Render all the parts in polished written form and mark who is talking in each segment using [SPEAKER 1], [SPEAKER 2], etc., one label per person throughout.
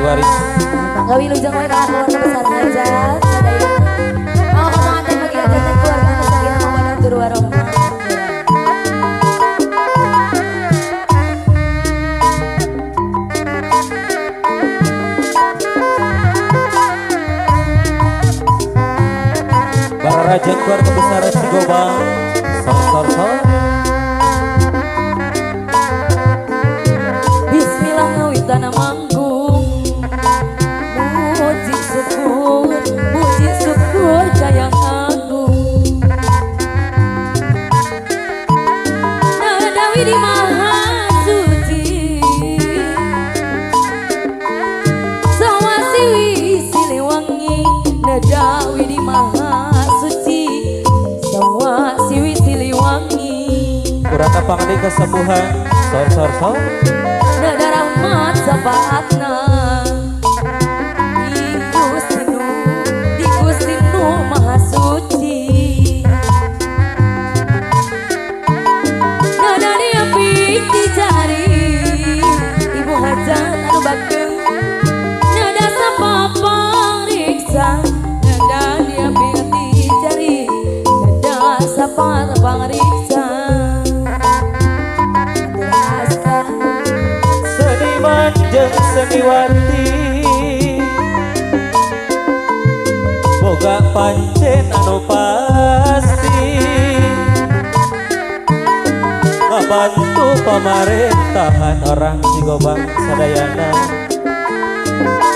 [SPEAKER 1] waris.
[SPEAKER 2] Mangga wilujeng wae ka keluarga besar hajat sadayana. Mau pengantin bagi hajatan keluarga anu sakinah mawaddah tur warahmah.
[SPEAKER 1] Bararajan keluarga besar Cigobang. Sor sor sor.
[SPEAKER 2] Bismillah ngawitana manggung. Puji syukur kayang agung. Nadawi di maha suci. Sawasiwi Siliwangi. Nadawi di maha suci. Sawasiwi Siliwangi.
[SPEAKER 1] Urang pangdi kesepuhan. Sor sor sor.
[SPEAKER 2] Nada rahmat sapaatna. Maha suci. Nada dia piti jari. Ibu hajat anu bageng. Nada sapa pangriksa. Nada dia piti jari. Nada sapa pangriksa.
[SPEAKER 1] Seniman jeung seniwati boga pancen anu pasti ngabantu pemerintahan orang Cigobang sadayana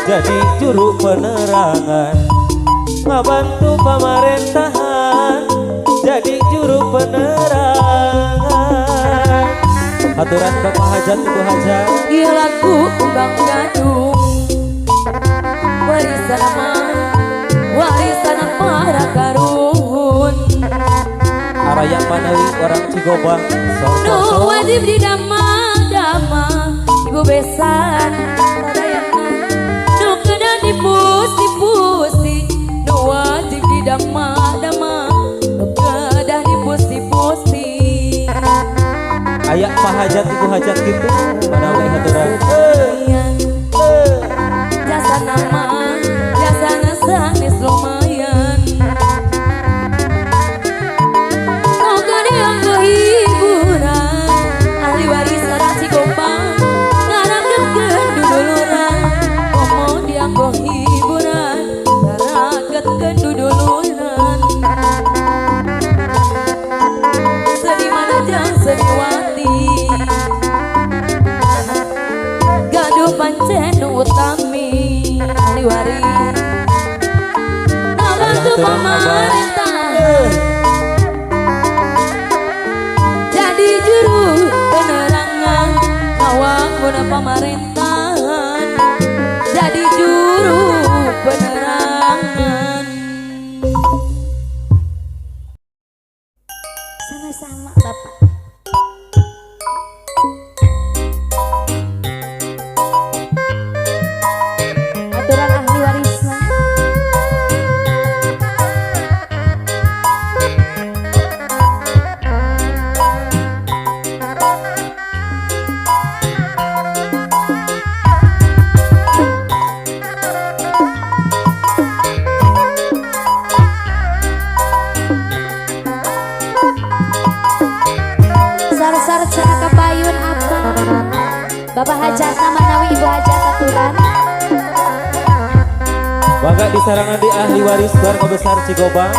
[SPEAKER 1] jadi juru penerangan ngabantu pemerintahan jadi juru penerangan. Aturan Bapak Hajat Ibu Hajat.
[SPEAKER 2] Ieu lagu kembang gadung warisan mah warisan para karuhun.
[SPEAKER 1] Araya manawi orang Cigobang.
[SPEAKER 2] Nu wajib didama-dama ibu besan sadayana. Nu kena dipusi-pusi. Nu wajib didama-dama. Nu kedah dipusi-pusi.
[SPEAKER 1] Aya Pak Hajat Ibu Hajat gitu manawi haturan.
[SPEAKER 2] Jasa nama jasa sanes lumayan. Moga dianggo hiburan ahli waris orang Cigobang ngaraketkeun duduluran. Komo dianggo hiburan ngaraketkeun duduluran. Seniman jeung seniwati gaduh pancen nu utami ahli waris ngabantu pemerintah jadi juru penerangan ngawangun pemerintahan jadi juru penerangan.
[SPEAKER 3] Sama-sama Bapak. Aturan ahli warisna. Sar-sar cenah kapayun apa? Bapak hajatna manawi ibu hajat aturan.
[SPEAKER 1] Bangga disarangan di ahli waris keluarga besar Cigobang.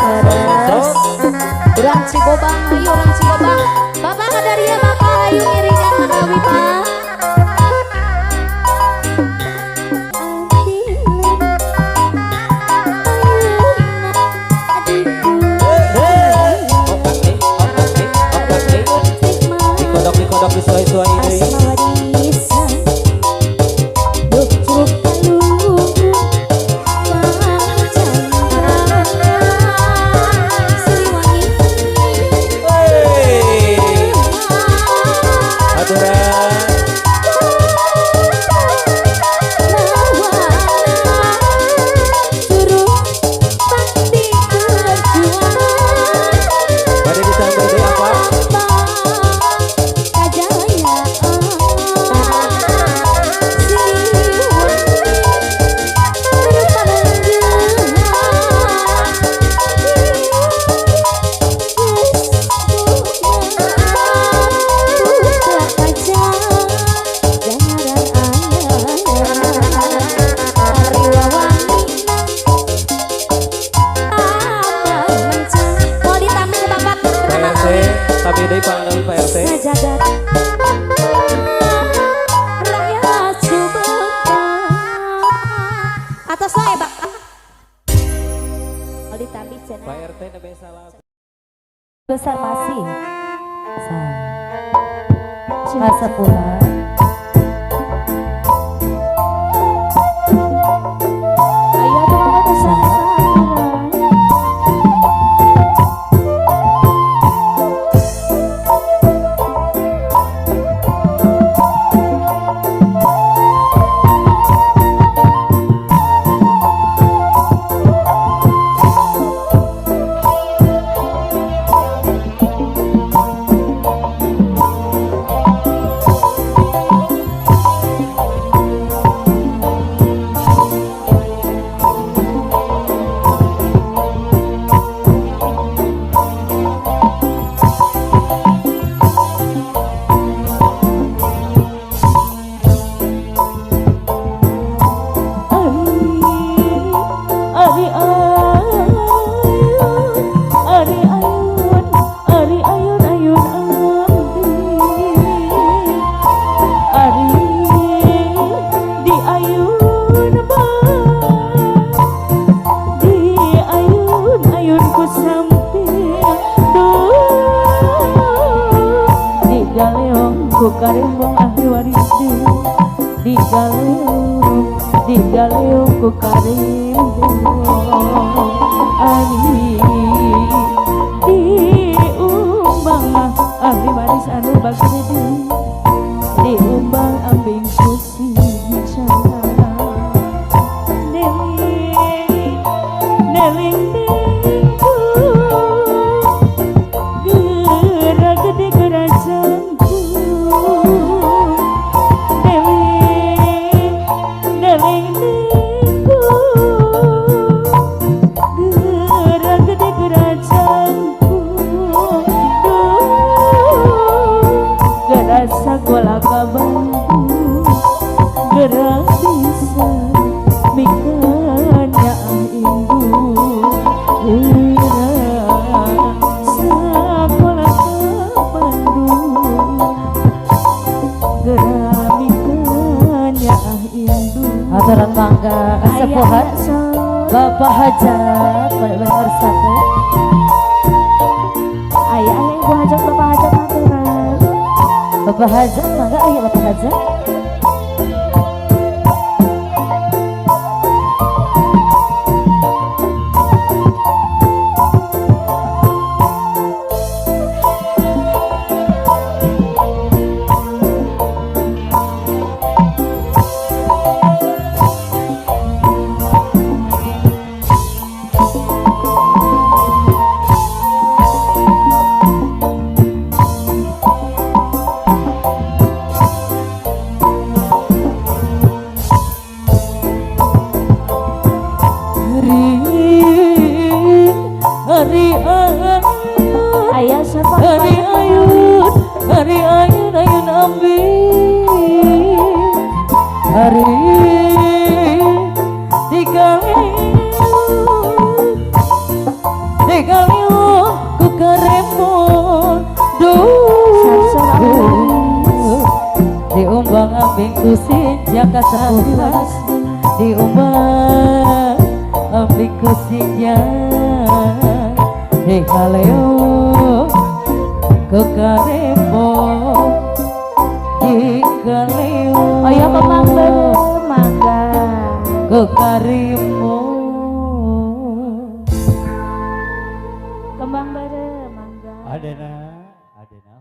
[SPEAKER 3] Urang Cigobang, ayo urang Cigobang. Bapak kadaria bapak ayo ngiringan manawi Pak.
[SPEAKER 1] Dikodok-dikodok disuai-suai deui. Aturan. Pak RT.
[SPEAKER 3] Ngajagat rakyat Subang.
[SPEAKER 2] Atas wae, Pak. Oh, ditambi cenah.
[SPEAKER 1] Pak RT nembe salam.
[SPEAKER 2] Besar masih. Kasepuhan.
[SPEAKER 3] Ayo tuh mama besar.
[SPEAKER 4] Ari ayun, ari ayun, ari ayun ayun abdi, ari di ayun ba, di ayun ayun ku sampir, duh, di galeong ku karembong ahli waris di galeong ku karembong ari diumbang ahli waris anu bagede diumbang ambing ku sinca neling neling dingku geura gede geura jangkung neling neling dingku geura gede geura jangkung duh geura sakola ka Bandung geura bisa mikeun nyaah indung geura sakola ka Bandung geura mikeun nyaah indung.
[SPEAKER 2] Aturan mangga kasepuhan Bapak Hajat benar satu.
[SPEAKER 3] Ayah, ayah ibu hajat, bapak hajat aturan.
[SPEAKER 2] Bapak Hajat mangga ayo Bapak Hajat.
[SPEAKER 4] Ari ayun,
[SPEAKER 3] Ayah siapa?
[SPEAKER 4] ari ayun, ari ayun ayun ambi, ari digaliu, ku karembong duh, diumbang ambing ku sinjak kasepuhan, diumbang ambing ku sinjak di kaleo ke karembong di kaleo
[SPEAKER 3] Ayo kemang bareng mangga.
[SPEAKER 4] ke karembong.
[SPEAKER 3] Kembang bareng mangga.
[SPEAKER 1] Adena, Adena.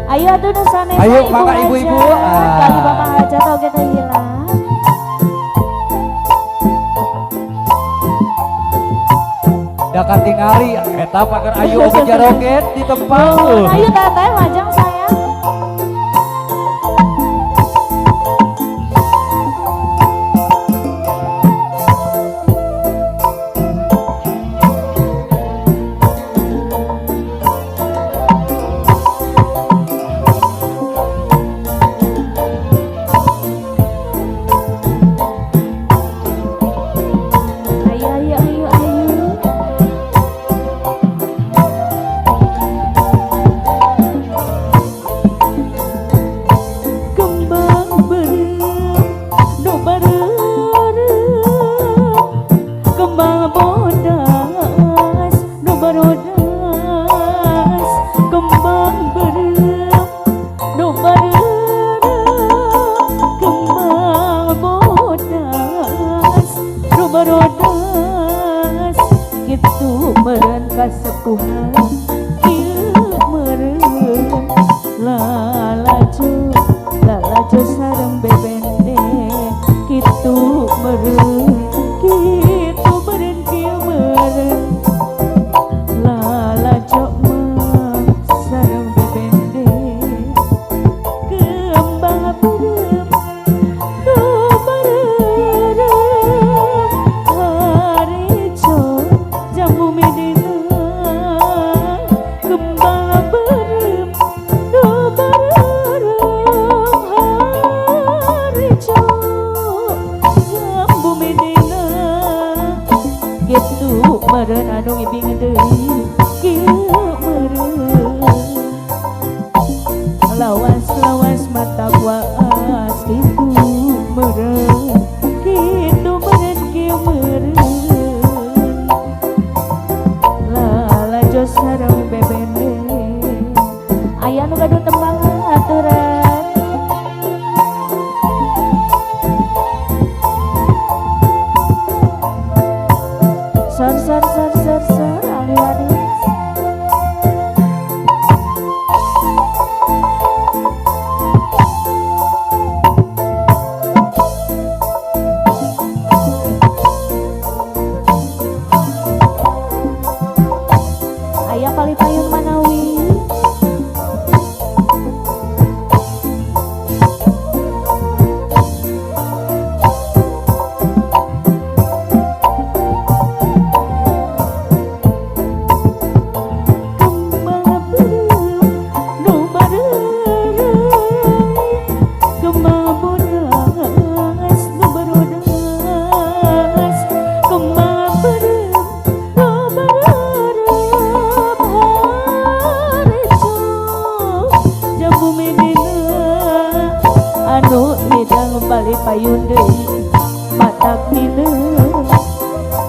[SPEAKER 3] Ayo atuh nu sanes
[SPEAKER 1] Ayo,
[SPEAKER 3] ibu
[SPEAKER 1] mangga ibu-ibu.
[SPEAKER 3] hajat.
[SPEAKER 1] Ah.
[SPEAKER 3] Kali bapak hajat oge teu hilang.
[SPEAKER 1] Da katingali eta pagar ayu oge jaroget di tempat.
[SPEAKER 3] Ayo teteh majang sayang. Ayo ayo ayo ayo.
[SPEAKER 4] Barodas kitu meureun kasepuhan kieu meureun lalajo lalajo sareng bebende kitu meureun kitu meureun kieu meureun lalajo mah sareng bebende kembang beureum meureun anu ngibing deui kieu meureun lawas-lawas mata waas kitu meureun kitu meureun kieu meureun lalajo sareng bebende
[SPEAKER 3] aya nu gaduh tembang aturan
[SPEAKER 4] sor sor sor sor sor ahli waris
[SPEAKER 3] aya palipayun manawi
[SPEAKER 4] Payun deui matak nineung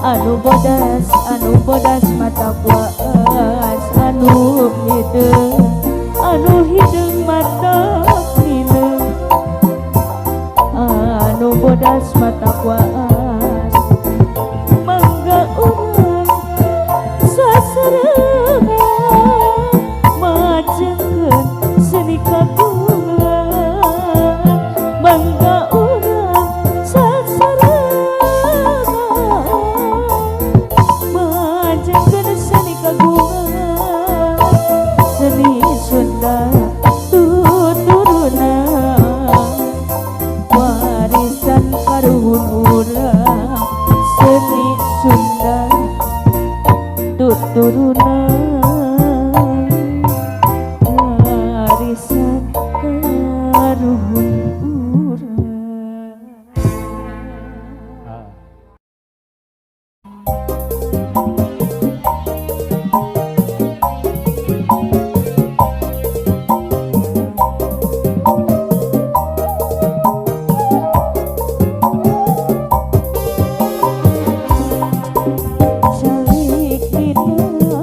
[SPEAKER 4] anu bodas mata kuas anu hideung mata nineung anu bodas mata kuas mangga urang sasarengan majengkeun seni kagungan mangga seni Sunda tuturunan warisan karuhun urang seni Sunda tuturunan warisan karuhun urang. Calik dina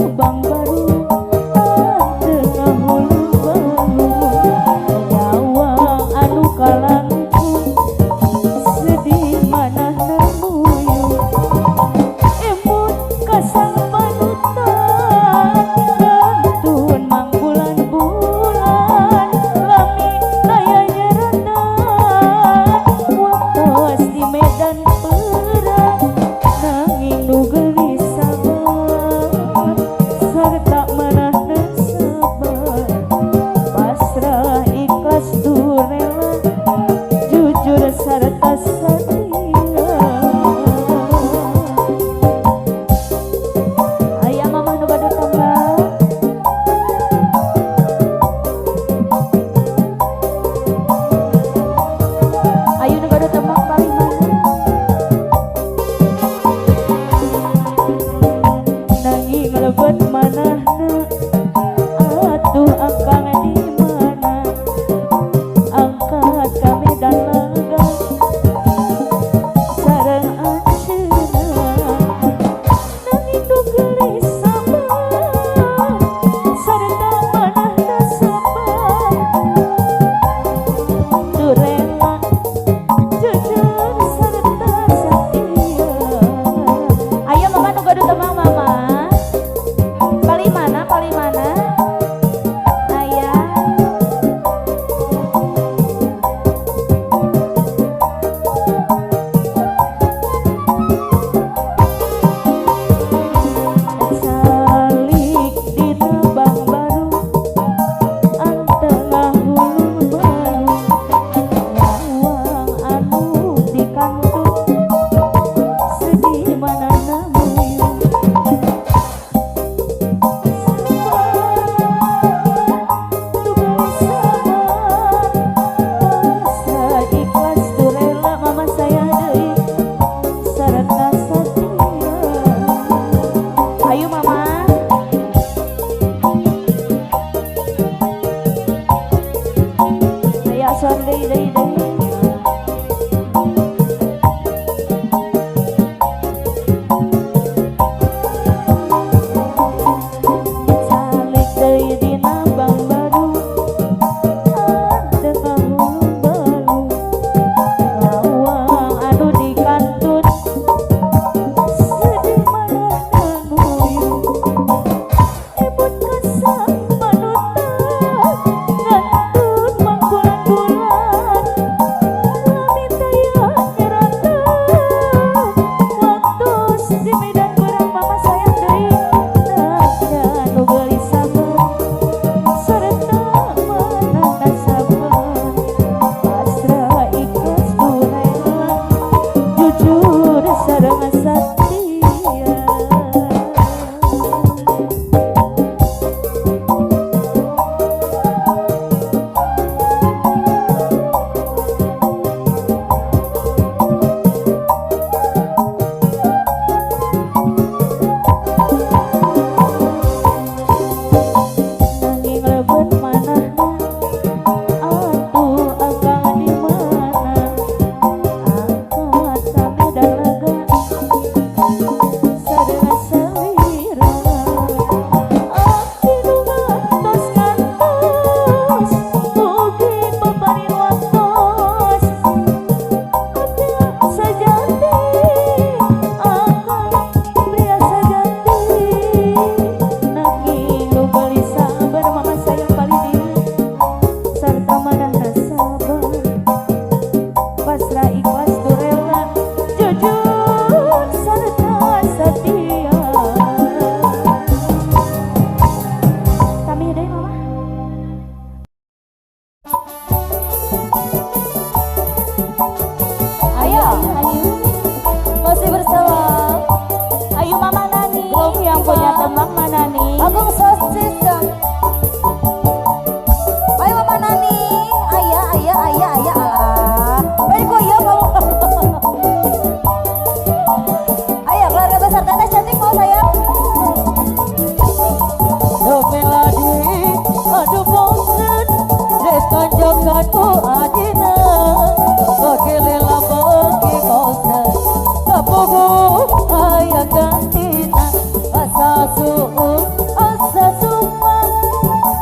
[SPEAKER 4] Puguh aya gantina asa suuh asa sumpah.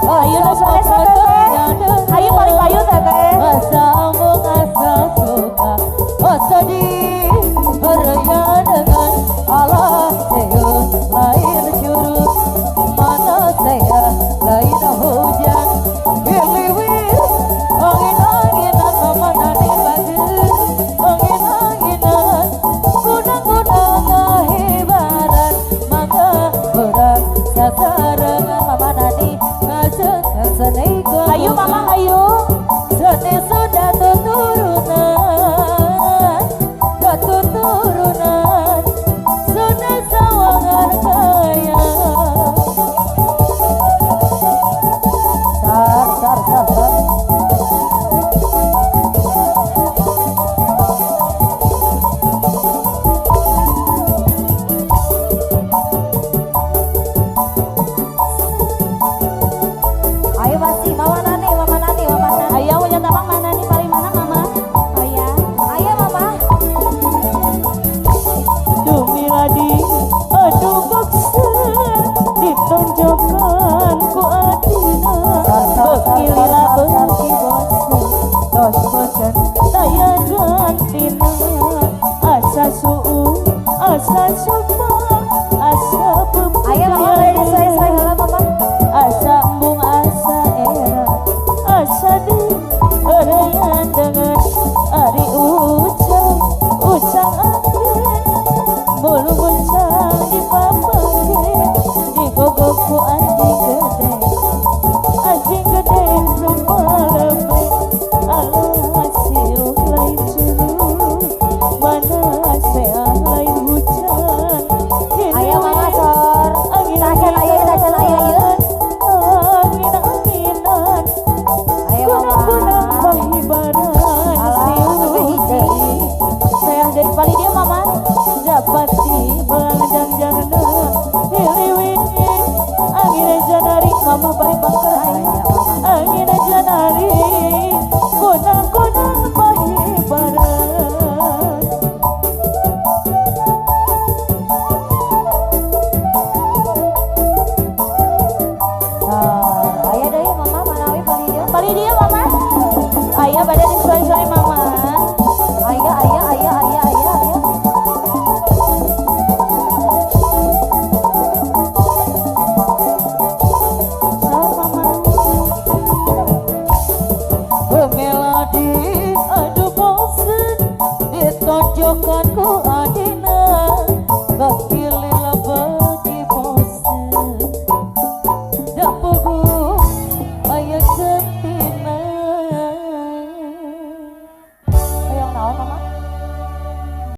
[SPEAKER 2] Ayo ayo paling payu teteh.
[SPEAKER 4] Asa embung asa suka asa di raya dengan Allah seuh lain curut mana saya lain hujan hiliwir angin-anginan mama nani bager angin-anginan kunang-kunang ngahibaran mangga urang sasarengan mama nani ngajeunkeun seni
[SPEAKER 2] Ayo mama ayo.
[SPEAKER 4] Seni sudah keturunan, keturunan sudah sawangan kaya. Sar sar sar sar.
[SPEAKER 2] Ayo masih mama nani, mama nani, mama nani.
[SPEAKER 4] Ayo punya tabang mana nih paling mana mama?
[SPEAKER 3] Ayo.
[SPEAKER 2] Ayo mama.
[SPEAKER 4] Dumiladi aduh boxer ditonjokkan ku adina beuki lila beuki bosen tos bosen daya gantina asa suuh asa sumpah asa
[SPEAKER 2] Ayo mama bade soe-soe heula mama.
[SPEAKER 4] Asa embung asa era asa di ereyan dengan ari ucang ucang angin bulu buncang dipapake digogok ku anjing gede lumalepe alah siruh lain curug mana sea lain hujan.
[SPEAKER 2] Ayo mama sor. Tacan ayo tacan ayo ieu.
[SPEAKER 4] Angin-anginan
[SPEAKER 2] Ayo mama.
[SPEAKER 4] kunang-kunang pahibaran
[SPEAKER 2] Alah, sampai hiji.
[SPEAKER 4] Sayang dari pali dia mama dapat di belang jang-jangna hiliwir angin janari mama bari bangker ayo angin janari kunang-kunang pahibaran.
[SPEAKER 2] Sor. Ayo deui mama manawi pali dieu.
[SPEAKER 4] Pali dia mama. Ayah pada di suai-suai mama.